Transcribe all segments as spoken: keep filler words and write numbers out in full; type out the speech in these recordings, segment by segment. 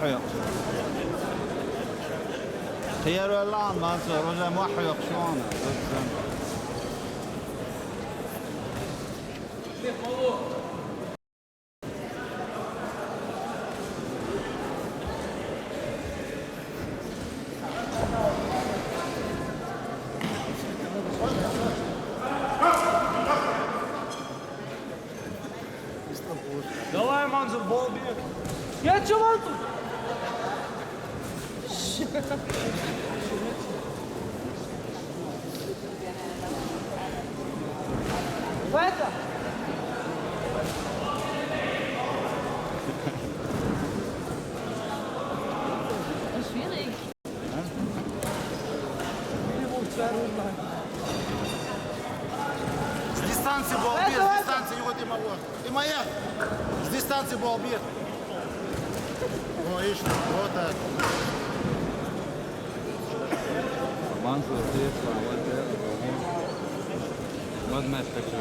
Хьоькъу. Кхеравелла Мансур, уже ма хьоькъу шоана. Давай, Мансур, балбес. Я чё, Мансур? В это? Schwierig. С дистанции балбес, с дистанции, вот и мало. И моя. С дистанции балбес. О, видишь, вот так. Мансур, здесь, вот это, вот. Вот мяч хочу.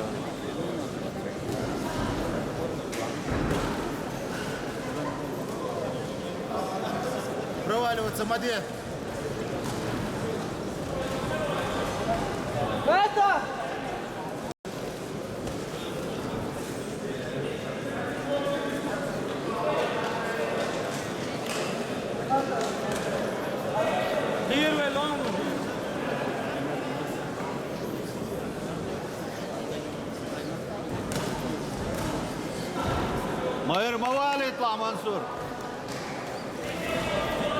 Проваливаться, Маде. Это! Clear way, long one. Майр, ма валийта, Мансур.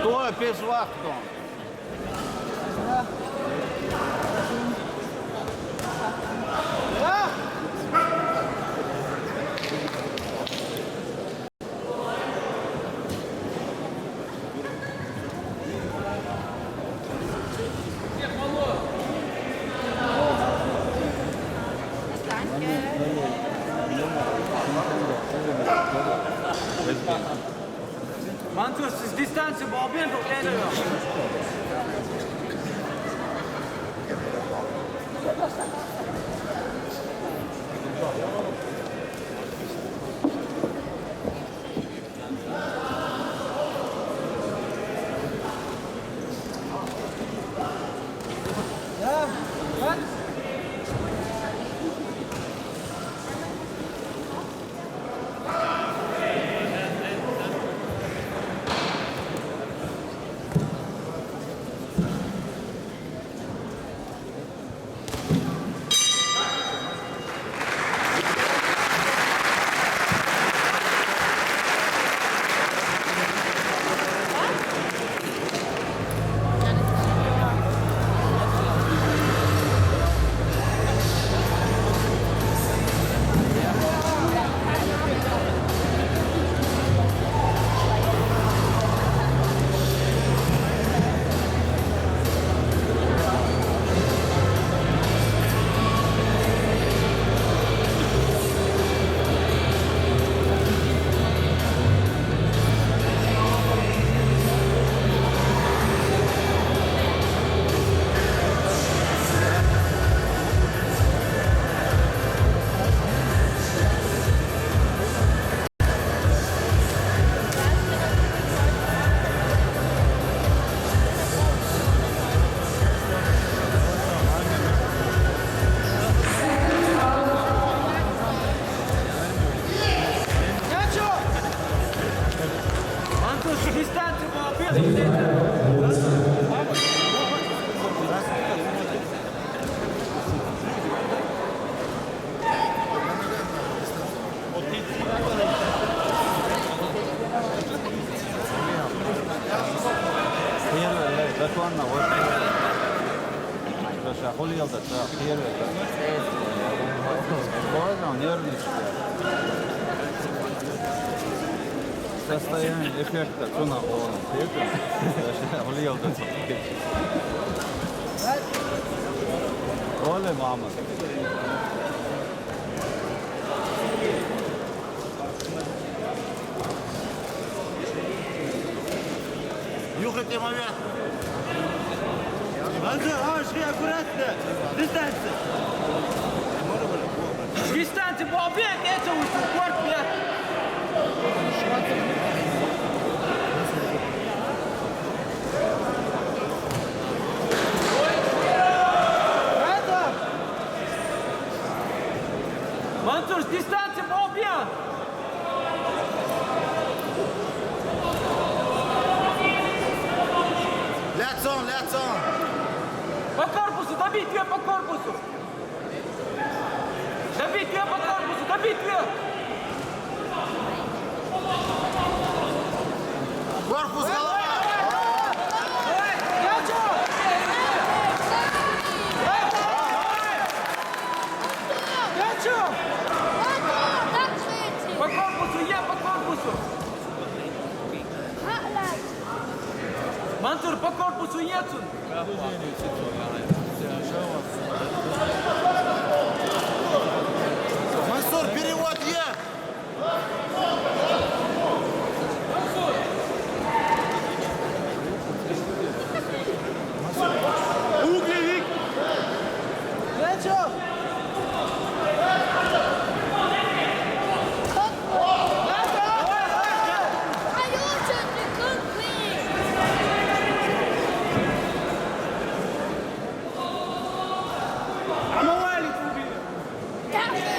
Той пеш вахтон. Мансур, с дистанции балбес, окей, да? Первый, да, зато она вот. Слушай, а хули елда, да, первый, да? Боже, он нервничает. Состояние эффекта, что на голову? Слушай, а хули елда, да? Оля, мама. Юха, те момент. Анзы, а, шли аккуратно. Дистанция. Дистанция, бобик, это вот упор, блядь. Дистанция, бал бей! Лецон, лецон! По корпусу, добить её по корпусу! Добить её по корпусу, добить её! Корпус, голова! По корпусу, я по корпусу! Мансур, по корпусу, я отсюда! Мансур, перевод е! Углевик! Лечо!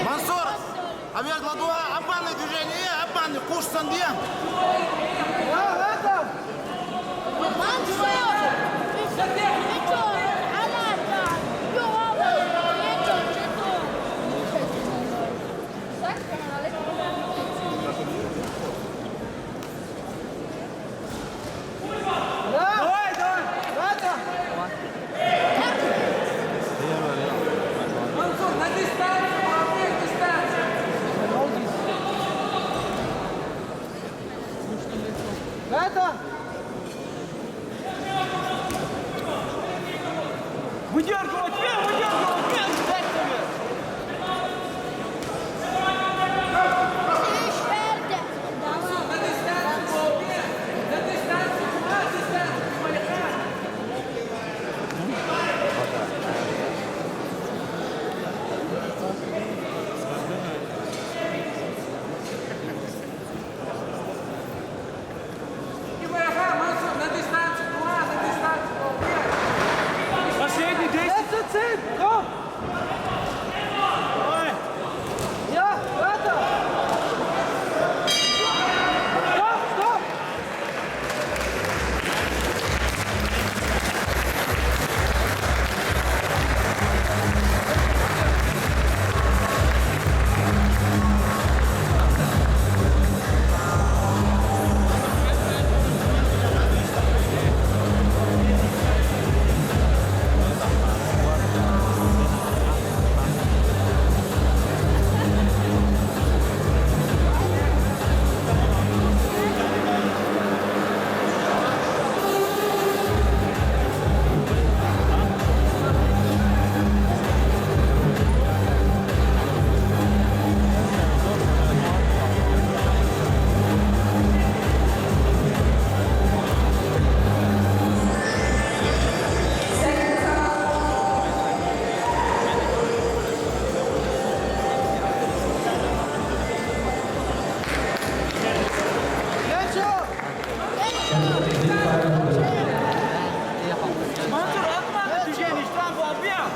Мансур! Амир, ладуа, обманное движение, обманное, куш санди. Давай, давай! Ладно! Мансур, на дистанцию, молодец, дистанцию! Ладно! Выдерживать, вверх, выдерживать, вверх, вверх, вверх! Последний десять. That's it, go! Давай! Я, это! Стоп, стоп! Мансур, обманное движение, штраф, обмен!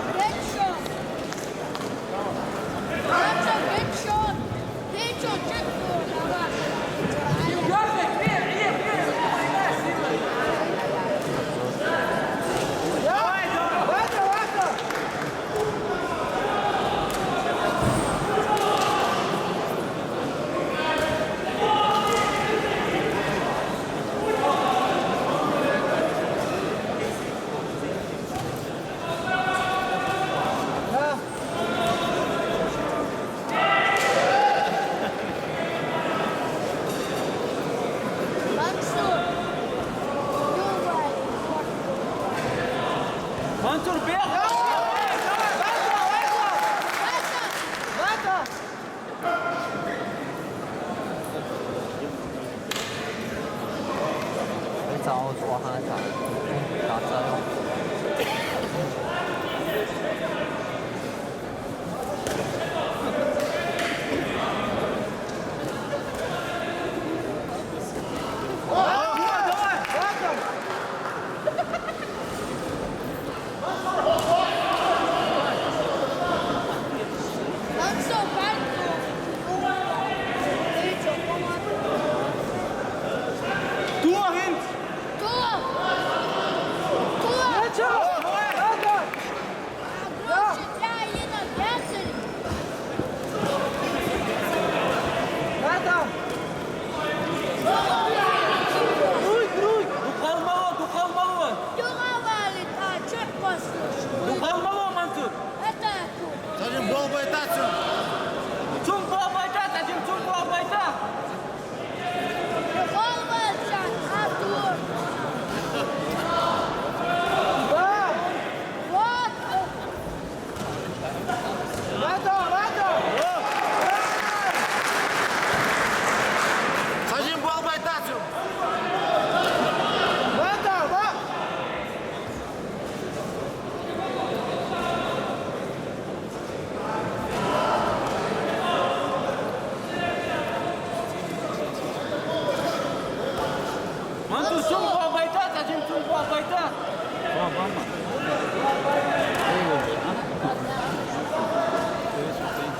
Мансур, бег!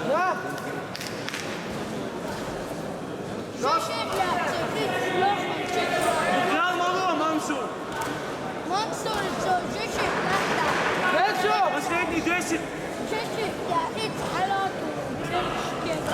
Да. Жо ши, блядь, цепи, лохман, чё? Украл мало, Мансур. Мансур, всё, жо ши, блядь, да. Э, всё. Последний десять. Жо ши, блядь, и цалату, жо ши, блядь.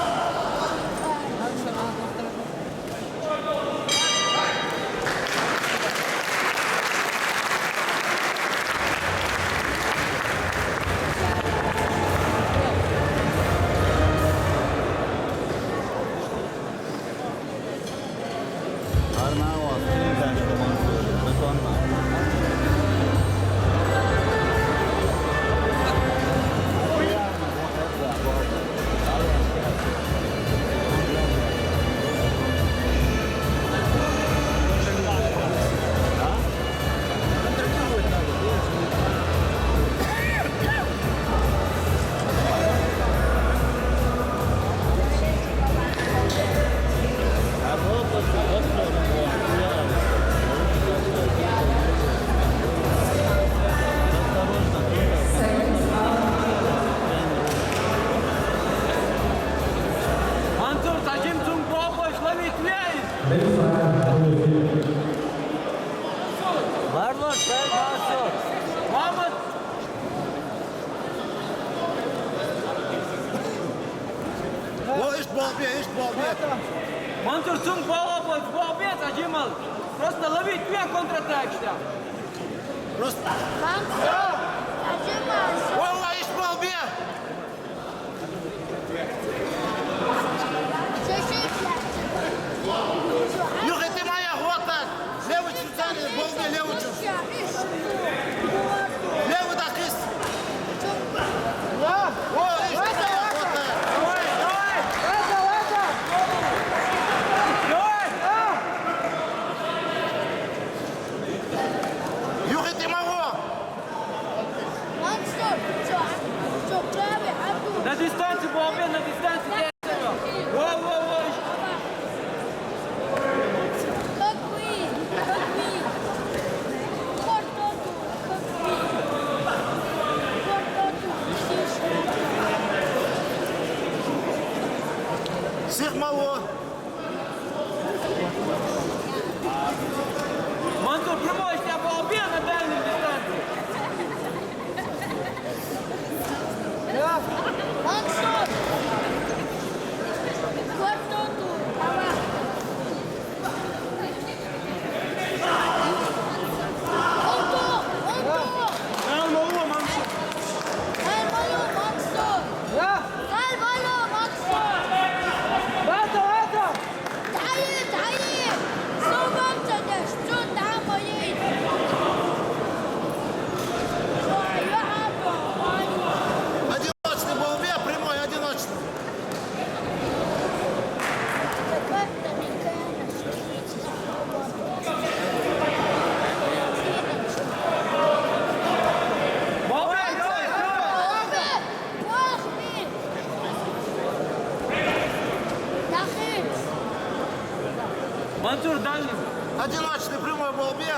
Мансур, тажим цунг бобош ловить вяйс. Варлош, бер, Мансур. Мамад. О, ишт болбе, ишт болбе. Мансур, цунг бала бо-, болбе, тажимал. Просто ловить вяй контратакта. Просто. Мансур, тажимал. Валла, ишт болбе. ЮхитӀимая хватат. Левый чуч, болбе, левый чуч. Левый дакис. О, ишт. ЮхитӀимая. На дистанции, болбе, на дистанции. Во, во, во. Сих мало. Мансур, прямой, у тебя болбе на дальней дистанции. Мансур! Квартоту, давай! Онто! Онто! Нормально, Мансур! Нормально, Мансур! Да? Нормально, Мансур! Да, давай, да! Дайи, дайи! Субам цадеш, цу дамайи! Одиночный болбе, прямой, одиночный. Болбе, болбе! Мансур, дальний. Одиночный прямой болбе.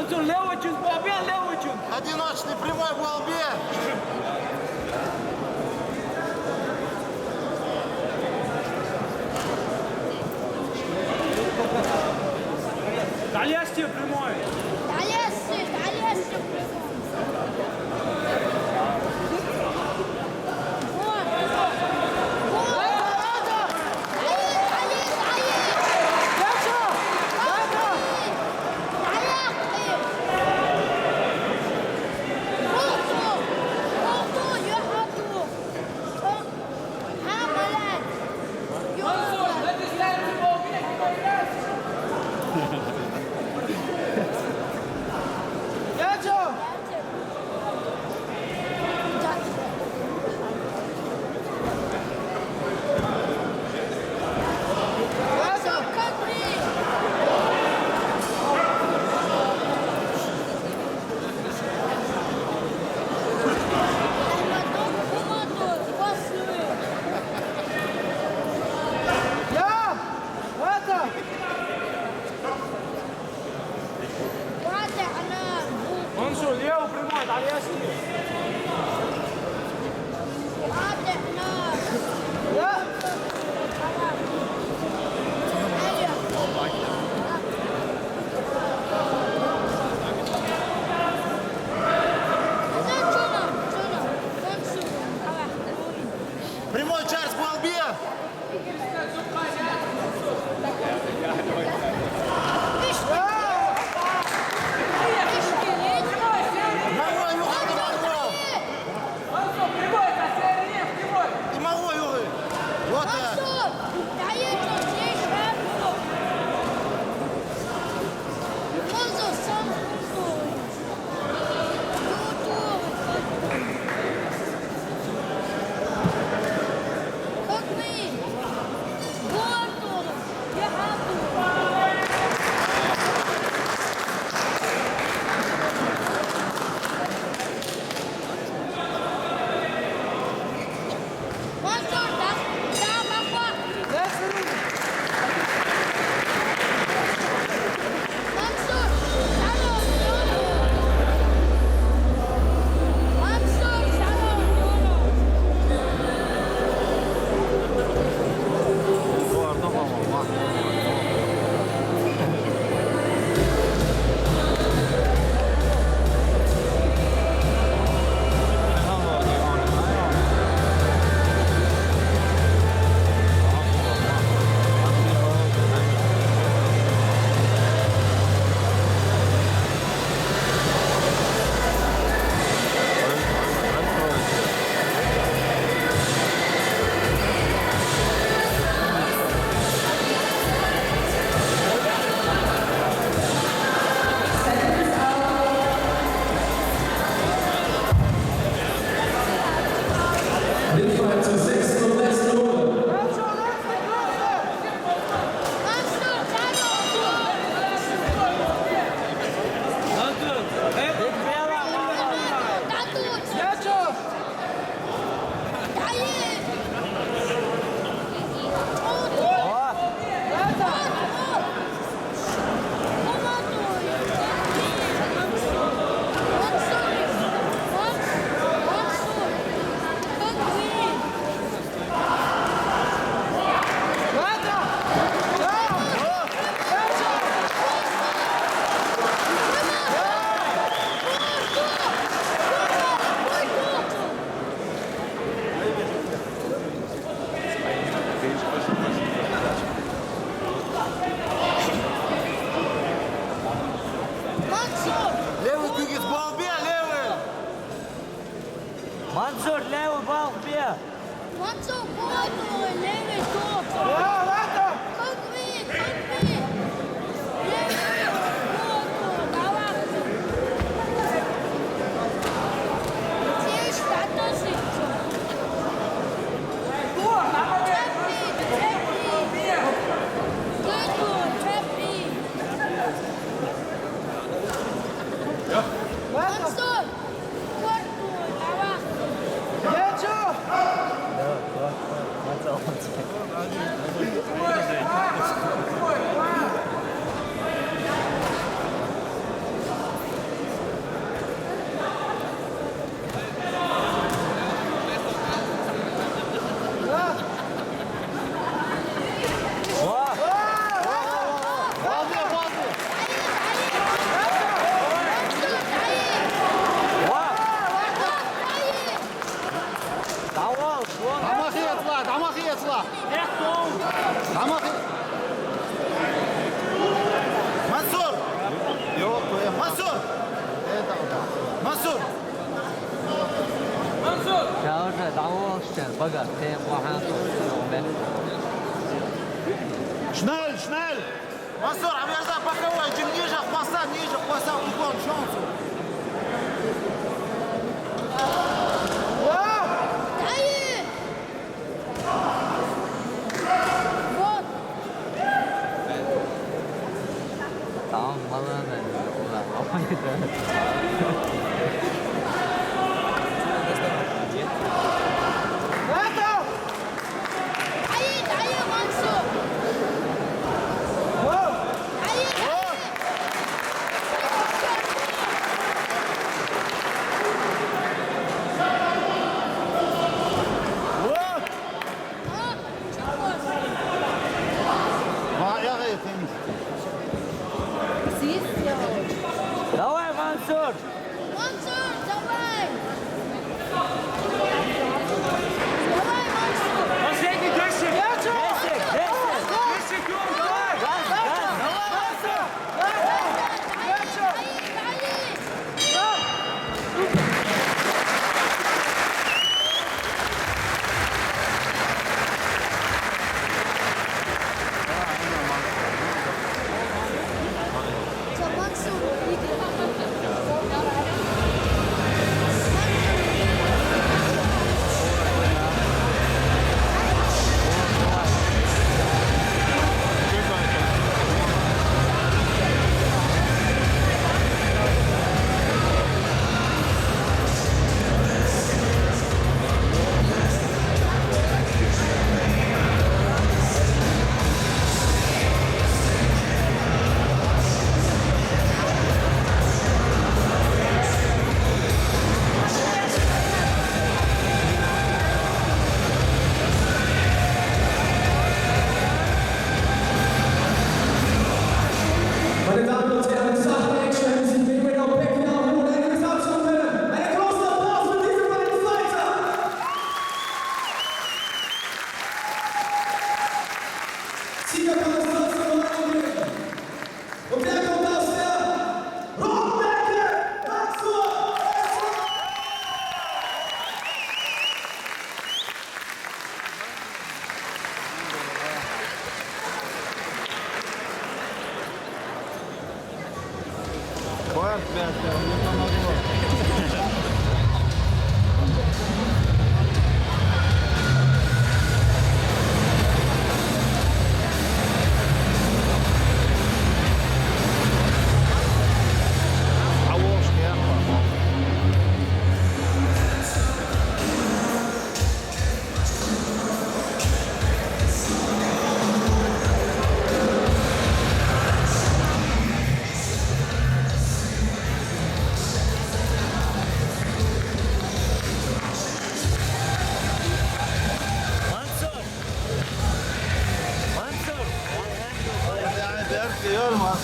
Левый чин, балбес, левый чин. Одиночный прямой балбес. Дальше прямой. Дальше, дальше прямой. Погоди, ты плохо. Schnell, schnell! Мансур, обязательно боковой, иди ниже хвоста, ниже хвоста, уклон, шанс. Ай! Вот. Tamam, vallahi ben. Hayır, hayır, Mansur. Hayır, hayır. Давай, Мансур! Мансур, давай! Давай, Мансур! Последний десять! Десять, десять! Десять секунд, давай! Газ, газ! Давай, Мансур! Давай, давай, давай! Meine Damen und Herren, Sachen Action, Sie sehen, wir noch Becken am Boden, eine Gesamtschule, einen großen Applaus für diese beiden Fighter! Sieger kann es trotzdem noch einen geben. Und der kommt aus der Rotenbecke, Maxwell! Фарт, блядь, не помогло. Mansur! Mansur! Yani, ben diyorum abi.